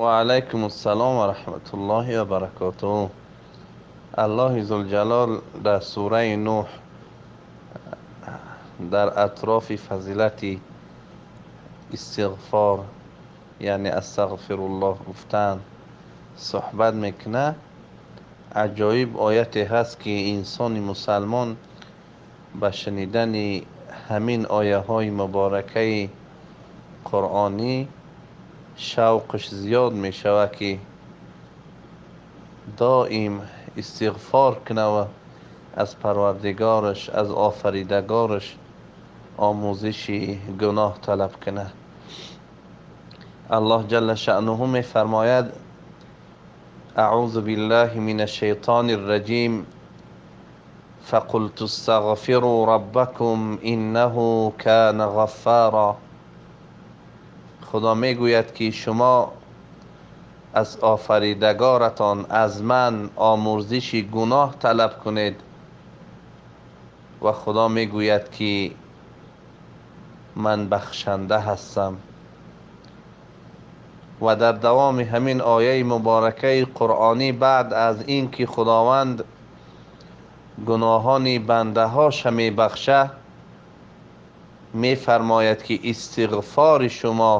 Ва алайкум ассалом ва раҳматуллоҳи ва баракотуҳ. Аллоҳи Зулҷалол дар сураи Нӯҳ дар атрофи фазилати истиғфор, яъне астағфируллоҳ гуфтан суҳбат мекунад. Аҷоиб ояте ҳаст, ки инсони мусалмон ба шунидани ҳамин ояҳои муборакаи қуръонӣ шавқаш зиёд мешавад, ки доим истиғфор кунад ва аз Парвардигораш, аз Офаридагораш омӯзиши гуноҳ талаб кунад. Аллоҳ ҷалла шаънуҳу мефармояд: аъузу биллаҳи минаш шайтонир раҷим, фақулту астағфиру роббакум иннаҳу кана ғаффора. Худо мегӯяд, ки шумо аз Офаридагоратон, аз ман омӯрзиши гуноҳ талаб кунед, ва Худо мегӯяд, ки ман бахшанда ҳастам. Ва дар давоми ҳамин ояи муборакаи қуръонӣ, баъд аз ин ки Худованд гуноҳони бандаҳоша мебахшад, мефармояд, ки истиғфори шумо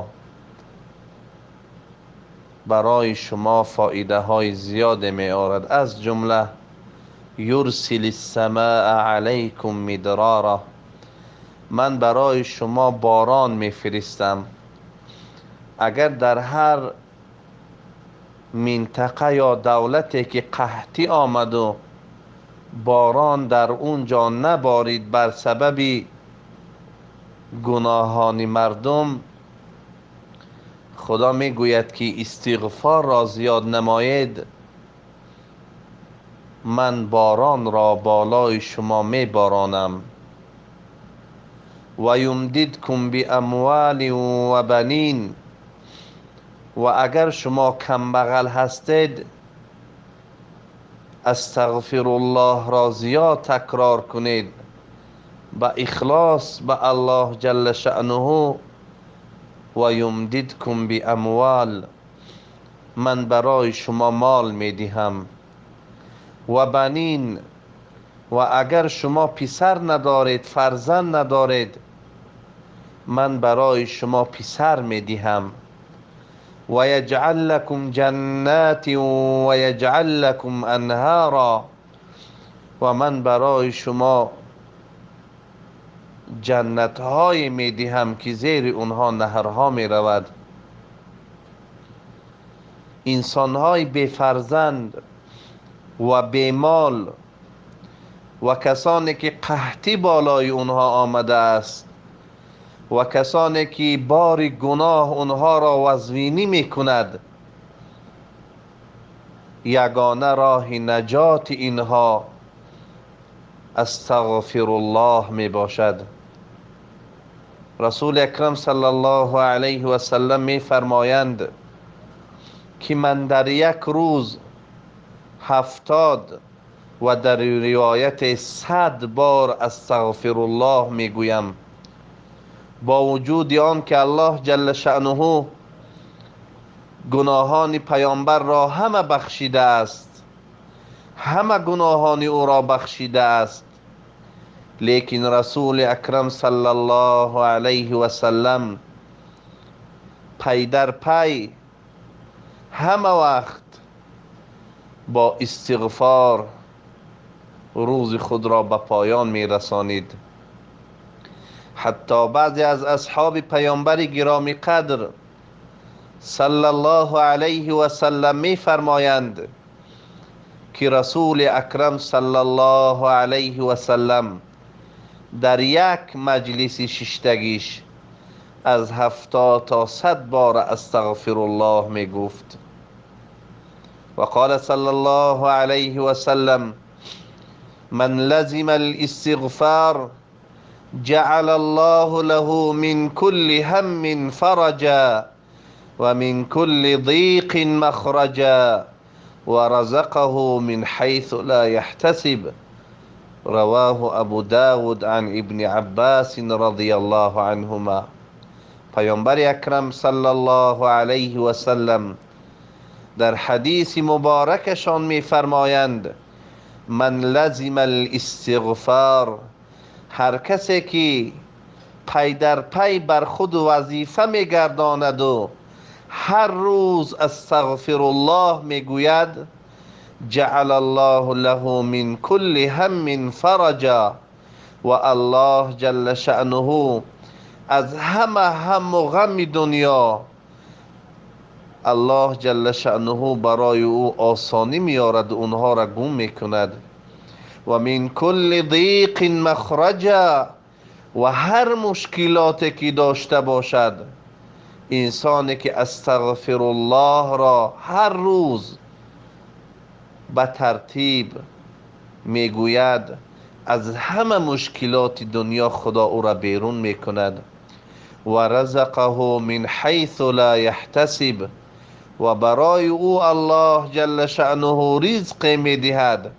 барои шумо фоидаҳои зиёде меорад, аз ҷумла юрсили ссамаа алайкум мидрора, ман барои шумо борон мефиристам. Агар дар ҳар минтақа ё давлате ки қаҳтӣ омаду борон дар он ҷо наборид бар сабаби гуноҳони мардум, Худо мегӯяд, ки истиғфорро зиёд намоед, ман боронро болои шумо меборонам. Ва юмдидкум биамволин ва банин, ва агар шумо камбағал ҳастед, астағфируллоҳро зиёд такрор кунед, ба ихлос ба Аллоҳ ҷалла шаънуҳу. Ва юмдидкум биамвол, ман барои шумо мол медиҳам. Ва банин, ва агар шумо писар надоред, фарзанд надоред, ман барои шумо писар медиҳам. Ва яҷъал лакум ҷаннатин ва яҷъал лакум анҳора, ва ман барои шумо ҷаннатҳое медиҳам, ки зери онҳо наҳрҳо меравад. Инсонҳои бефарзанд ва бемол ва касоне ки қаҳтӣ болои онҳо омадааст ва касоне ки бори гуноҳ онҳоро вазвинӣ мекунад, ягона роҳи наҷоти инҳо астағфируллоҳ мебошад. Расули акрам саллаллоҳу алайҳи васаллам мефармоянд, ки ман дар як рӯз 70 ва дар ривоят 100 бор астағфируллоҳ мегӯям. Бо вуҷуди он ки Аллоҳ ҷалла шаънуҳу гуноҳони паёмбарро ҳама бахшидааст, ҳама гуноҳони ӯро бахшидааст, лекин Расули акрам саллаллоҳу алайҳи васаллам пай дар пай ҳама вақт бо истиғфор рӯзи худро ба поён мерасонид. Ҳатто баъзе аз асҳоби паёмбари гиромӣ қадр саллаллоҳу алайҳи васаллам мефармоянд, ки Расули акрам саллаллоҳу алайҳи васаллам дар як маҷлиси шиштагиш аз 70 то 100 бор астағфируллоҳ мегуфт. Ва қола саллаллоҳу алайҳи васаллам: ман лазима ал-истиғфор ҷаъала Аллоҳу лаҳу мин кулли ҳаммин фараҷа ва мин кулли диқин махраҷа ва разақаҳу мин ҳайсу ла яҳтасиб. Равоҳу Абу Довуд ан Ибни Аббос розияллоҳу анҳума. Паёмбари акрам саллаллоҳу алайҳи васаллам در حدیث مبارکشان میفرمایند من لزم الاستغفار، هر کسی که پی در پی بر خود وظیفه میگرداند و هر روز استغفر الله میگوید، جعل الله له من كل هم فرجا، و الله جل شأنه از همه هم و غم دنیا الله جل شأنه برای او آسانی میارد و اونها را گم میکند. و من کل ضیق مخرجا، و هر مشکلاتی که داشته باشد انسانی که استغفر الله را هر روز به ترتیب میگوید، از همه مشکلات دنیا خدا او را بیرون میکند. و رزقه من حیث لا یحتسب، و برای او الله جل شأنه رزق میدهد،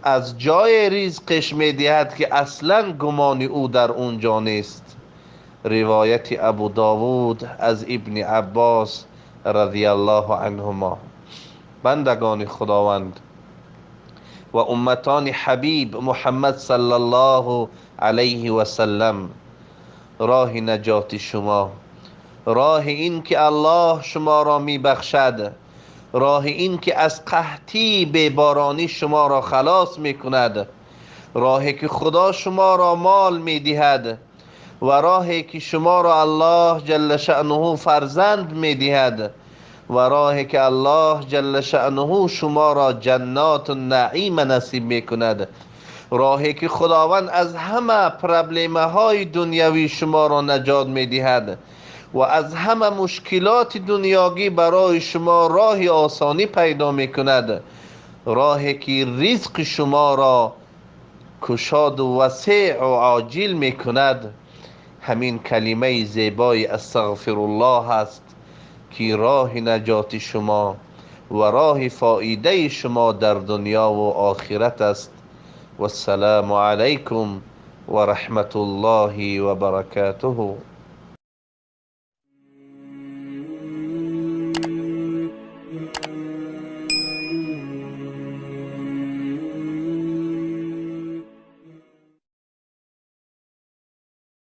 از جای رزقش میدهد که اصلا گمان او در اونجا نیست. روایت ابو داود از ابن عباس رضی الله عنهما. بندگان خداوند و امتان حبیب محمد صلی الله علیه و سلم، راه نجات شما، راه این که الله شما را میبخشد، راه این که از قحطی بیبارانی شما را خلاص میکند، راهی که خدا شما را مال میدهد و راهی که شما را الله جل شأنه فرزند میدهد و راهی که الله جل شأنه شما را جنات النعیم نصیب میکند، راهی که خداوند از همه پرابلمه های دنیوی شما را نجات میدهد و از همه مشکلات دنیاگی برای شما راه آسانی پیدا میکند، راهی که رزق شما را کشاد و وسیع و عاجل میکند. همین کلمه زیبای استغفر الله است که راه نجات شما و راه فایده شما در دنیا و آخرت است. و السلام علیکم و رحمت الله و برکاته.